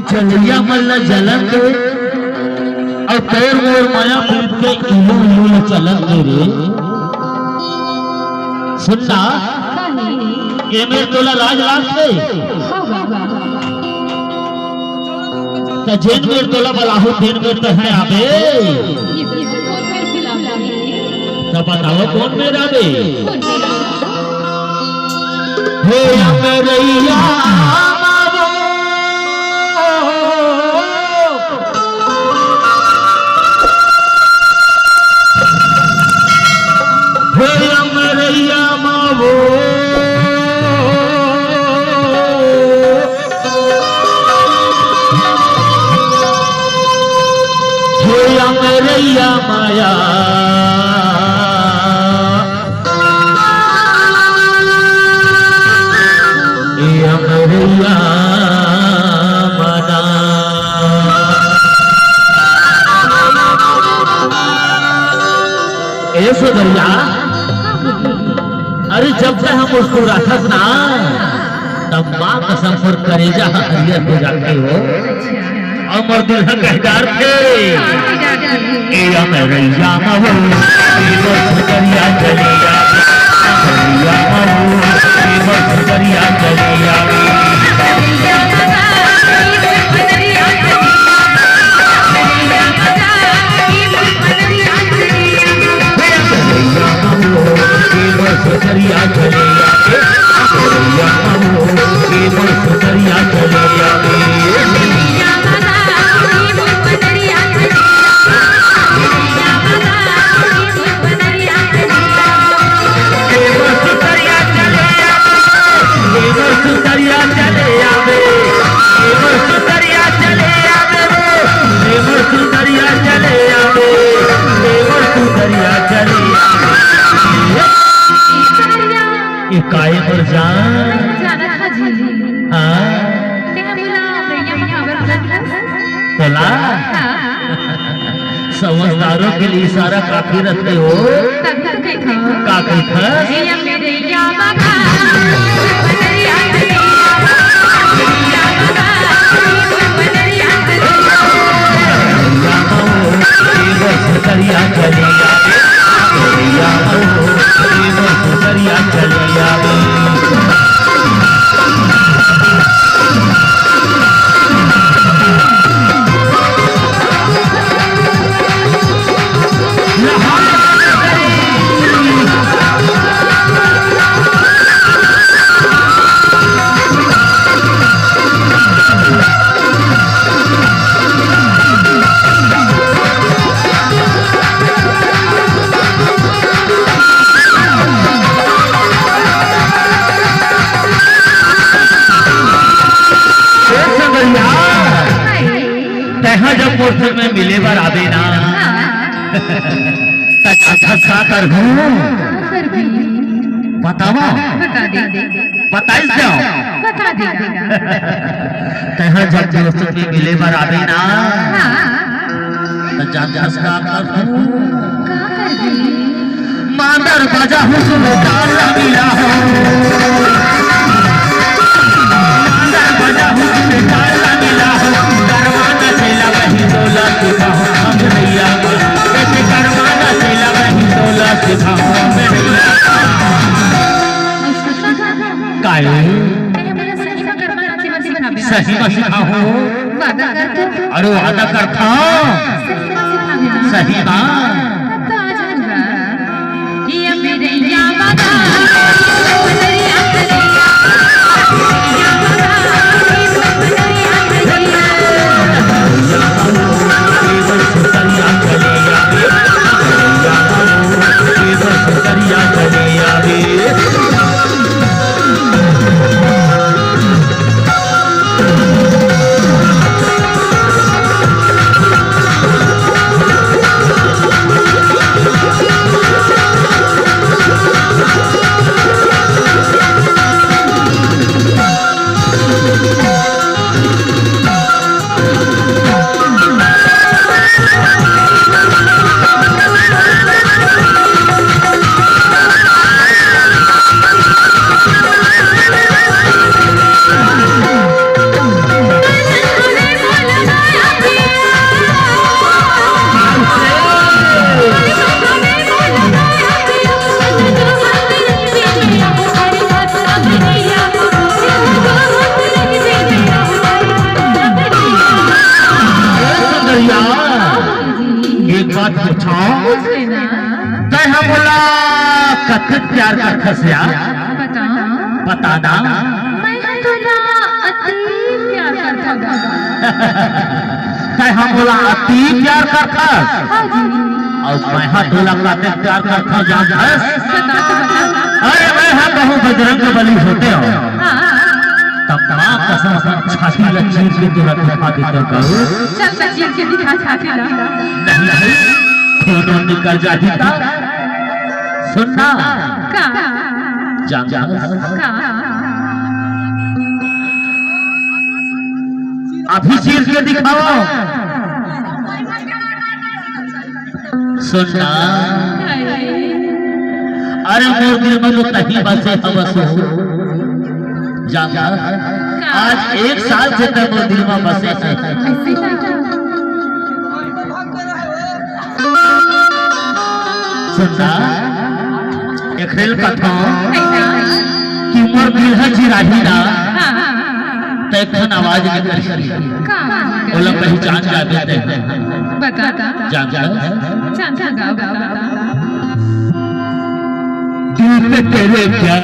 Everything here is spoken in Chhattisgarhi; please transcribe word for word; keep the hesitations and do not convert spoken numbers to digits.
जलइया मन ल जलन दे, अउ तोर मोर माया प्रीत के इलू इलू ल चलन दे रे। सुन ना, ये मेर तोला लाज लागथे? त जेन मेर तोला बलाहूं, तेन मेर तैं आबे। त बताओ, कोन मेर आबे? हे अंगरइया मावो। हे अंगरइया मावो। हे अंगरइया माया। ए अंगरइया मना। ए सुंदरिया, अरे जब से हम मुस्कुराथस ना, तब माँ कसम मोर करेजा ह हरियर हो जाथे हो। अउ मोर दुल्हा कहि डारथे, ए अंगरइया मावो, ए मोर सुंदरिया चले आवे, अंगरइया मावो, ए मोर सुंदरिया चले आवे। ए काय मोर जान? हाँ। तोला? समझदारों के लिए इशारा काफी रहिथे हो। तभी तो कहिथंव। का कहिथस? ए संगरिया, तैं ह जब मोर संग में मिले बर आबे ना, त का करहूं? बतावा। बताइस देव। तैं ह जब मोर संग में मिले बर आबे ना, त जानथस का करहूं? मांदर बजा हुसुम ताल मिला हो। मांदर बजा हुसुम ताल मिला हो। करवाना चला वही तोला सिखा हो। हम नैया में, कैसे करवाना चला वही तोला सिखा हो। हम नैया में। काहे? सही में सिखाहूं। वादा कर तो। अरे वादा करथंव। सही में सिखाहूं। सही में। तै हमला कतेक प्यार करथस यार? बता। बता ना। मैं ह तोला अति प्यार करथव। तै हमला अति प्यार करथस? हाँ जी। अउ मैं ह तोला कतेक प्यार करथव जानथस? बता तो बता। अरे मैं ह कहूँ बजरंग बली होतेंव। हाँ। तब माँ कसम छाती ला चीर के तोला दिखा देतेंव कहूँ। चल, चल, चीर के दिखा छाती ला। नहीं, नहीं, खून निकल जाही त। सुन ना। का? जा, जा। का? अभी चीर के दिखाओ। सुन ना। अरे मोर दिल में तो तहीं बसे हवस हो। जा, जा। आज एक साल से तै मोर दिल में बसे हस। ऐसे का? सुन ना, एखरे ल कथंव कि मोर दिल ह चिराही ना, त एक ठन आवाज निकलही। का? ओला पहिचान जाबे तैं। बता, बता। जान जा। जान जा, गाओ, गाओ, गाओ। दिल पे तेरे प्यार